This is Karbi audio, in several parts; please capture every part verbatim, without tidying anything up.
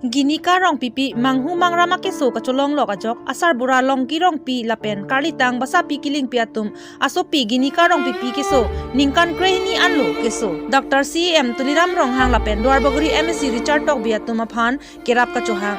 Ginika Rongpipi manghu mangram akeso kacholonglok ajok asarbura Longki Rongpi lapen karlitang Basapi Killingpi atum asopi Ginika Rongpipi keso ningkan krehini anlo keso Doctor C M Tuliram Ronghang lapen Duarbagori M A C Richard Tokbi atum aphan kerap kachohang.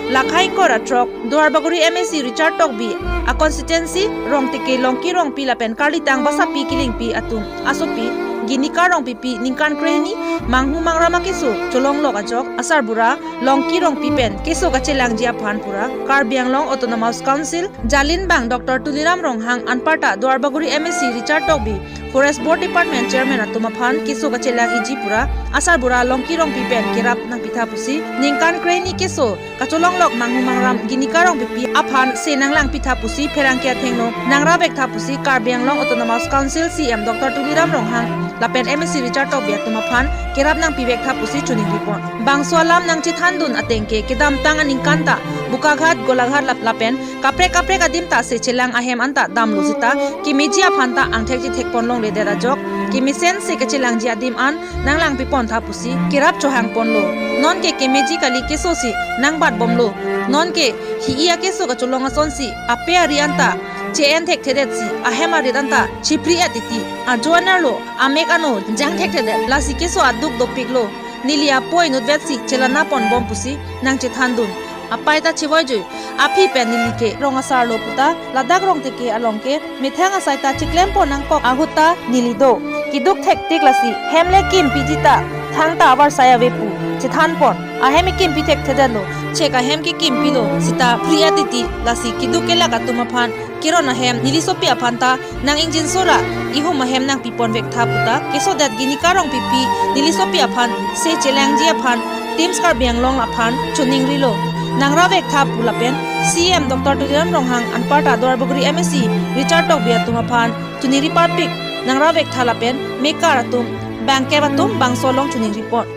Lakha ingkoi ra throk Duarbagori M A C Richard Tokbi a constituency Rongteke Longki Rongpi lapen karlitang Basapi Killingpi atum asopi Ginika Rongpipi ningkan krehini manghu mangram akeso cholonglok ajok asarbura Longki Rongpi pen keso kachelangji aphan pura Karbi Anglong Autonomous Council Jalinbang Doctor Tuliram Ronghang anparta Duarbagori M A C Richard Tokbi, Forest Board Department Chairman atum aphan keso kachelang iji pura asarbura Longki Rongpi pen kerap nangpitha pusi ningkan krehini keso kacholonglok manghu mangram Ginika Rongpipi aphan se nanglangpitha pusi pherangke athengno nangravektha pusi Karbi Anglong Autonomous Council C M Doctor Tuliram Ronghang lapen M A C Richard Tokbi atum aphan kerap nangpivektha pusi choningripon. Bangso alam nangchethandun ateng ke kedamtang aningkan ta Bokaghat, Golaghat lap- lapen kaprek kaprek adim ta se chelang ahem anta damlo seta kemeji aphan ta angthek chethekpon longledet ajok kemesen se kachelangji adim an nanglangpipontha pusi kerap chohangponlo. Nonke kemeji kali keso si nangbatbomlo. Nonke hi-i akeso kacholong asonsi ape ari anta che-en thekthedetsi ahem arit anta chipri-et titi. Ajo anerlo amek ano jang thekthedet lasi keso aduk dopiklo. Neli apoi nutvetsi chelana ponbom pusi nangchethandun. Apei ta chevoijui, aphi pen neli ke rong asarlo puta ladak Rongteke along ke methang asai ta chiklempon nangkok ahut ta neli do. Keduk thektik lasi hem le kimpiji ta thangta avarsai ave pu chethanpon. Ahem ekimpi thekthedetlo, chek ahem kekimpilo seta pri atiti lasi keduk kelak atum aphan keron ahem neli sopi aphan ta nang-ingjinso ra ihum ahem nangpiponvektha puta kesodet Ginika Rongpipi neli sopi aphan se chelangji aphan Times Karbi Anglong aphan choningrilo. Nangravektha pu lapen C M Doctor Tuliram Ronghang anparta Duarbagori M A C Richard Tokbi atum aphan choningri parpik nangravektha lapen mekar atum bangkep atum bangso along choningripon.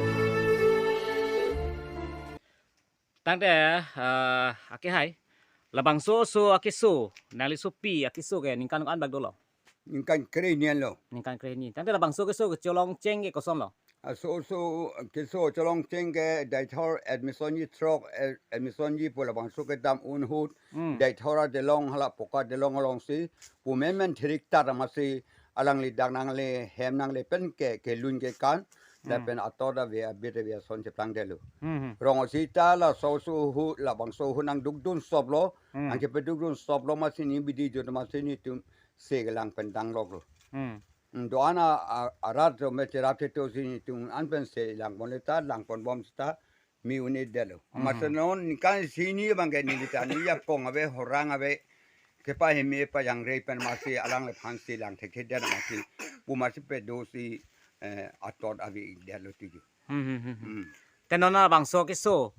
Tangte, ah, ake hai. Labangso oso akeso, nangli sopi akeso ke ningkan ko-an bak dolo? Ningkan krehini anlo. Ningkan krehini. Tangte labangso keso kecholong cheng ke kosonlo? Aso oso keso cholong cheng ke Deithor admission ji throk, eh, admission ji pu labangso kedam un ahut. Hmm. Deithor adelong hala Poka adelong alongsi pu menmen thirik ta damasi alangli dak nangle hem nangle pen ke kelun kekan. Hmm. Lapen ator ave abit ave ason cheplangdetlo. Hmm, hmm. Rong sita laso oso ahut labangso ahut nangdukdun stoplo. Hmm. Nangkepedukdun stoplo masi neli bidi jut masi nelitum se kelang pen dangloklo. Hmm. Hmm, do-an a, a, arat do me cherap cheto si nelitum an pen se langponle ta langponbom seta me un-edetlo. Hmm. Masi non ningkan isi hini abang ke neli ta neli akong ave horang ave kepaheme pajangre pen masi alangliphan se lang thekthedet masi pu masi pedosi, eh, ator avedetlo tiji. Hmm, hmm, hmm, hmm. Hmm. Te non labangso keso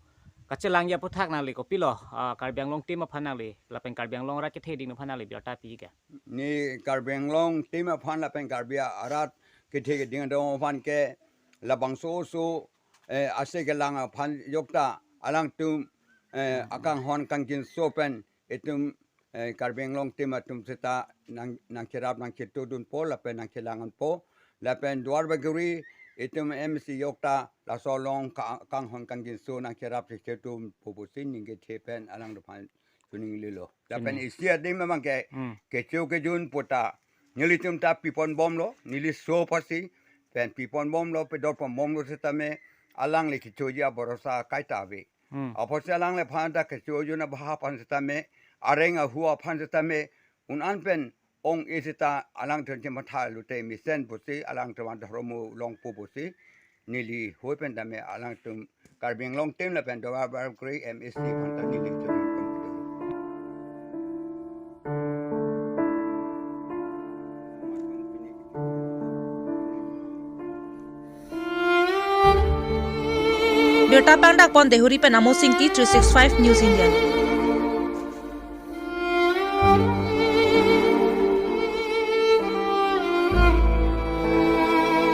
kachelangji aphuthak nangli kopilo, ah, Karbi Anglong Team aphan nangli lapen Karbi Anglong arat kethe keding aphan nangli birta pi ke? Neli Karbi Anglong Team aphan lapen Karbi arat kethe keding atum aphan ke labangso oso, eh, ase kelang aphan jokta alangtum, eh, akanghon kangjinso pen itum, eh, Karbi Anglong Team atum seta nang, nangcherap nangchetodunpo lapen nangchelangdunpo lapen Duarbagori itum M A C jokta laso along ka, kanghon kangjinso nangcherap chetodunpo pusi ningkethe pen alangtum aphan choninglilo. Lapen hmm, isi adim abang ke, hmm, kecho kejun puta nelitum ta piponbomlo, neli so pasi pen piponbomlo, pedorponbomlo setame alangli kechoji aborosa kaita ave. Hmm. Apotsi alangliphan ta kecho jun abha aphan setame, areng ahu aphan setame, un-an pen ong-e seta alangtum chematha lote mesen pusi alangtum adhorom longpo pusi neli hoi pen tame alangtum Karbi Anglong Team lapen Duarbagori M A C aphan ta neli chun. Birta pangdakpon Deihori pen Amo Singki, three six five News India.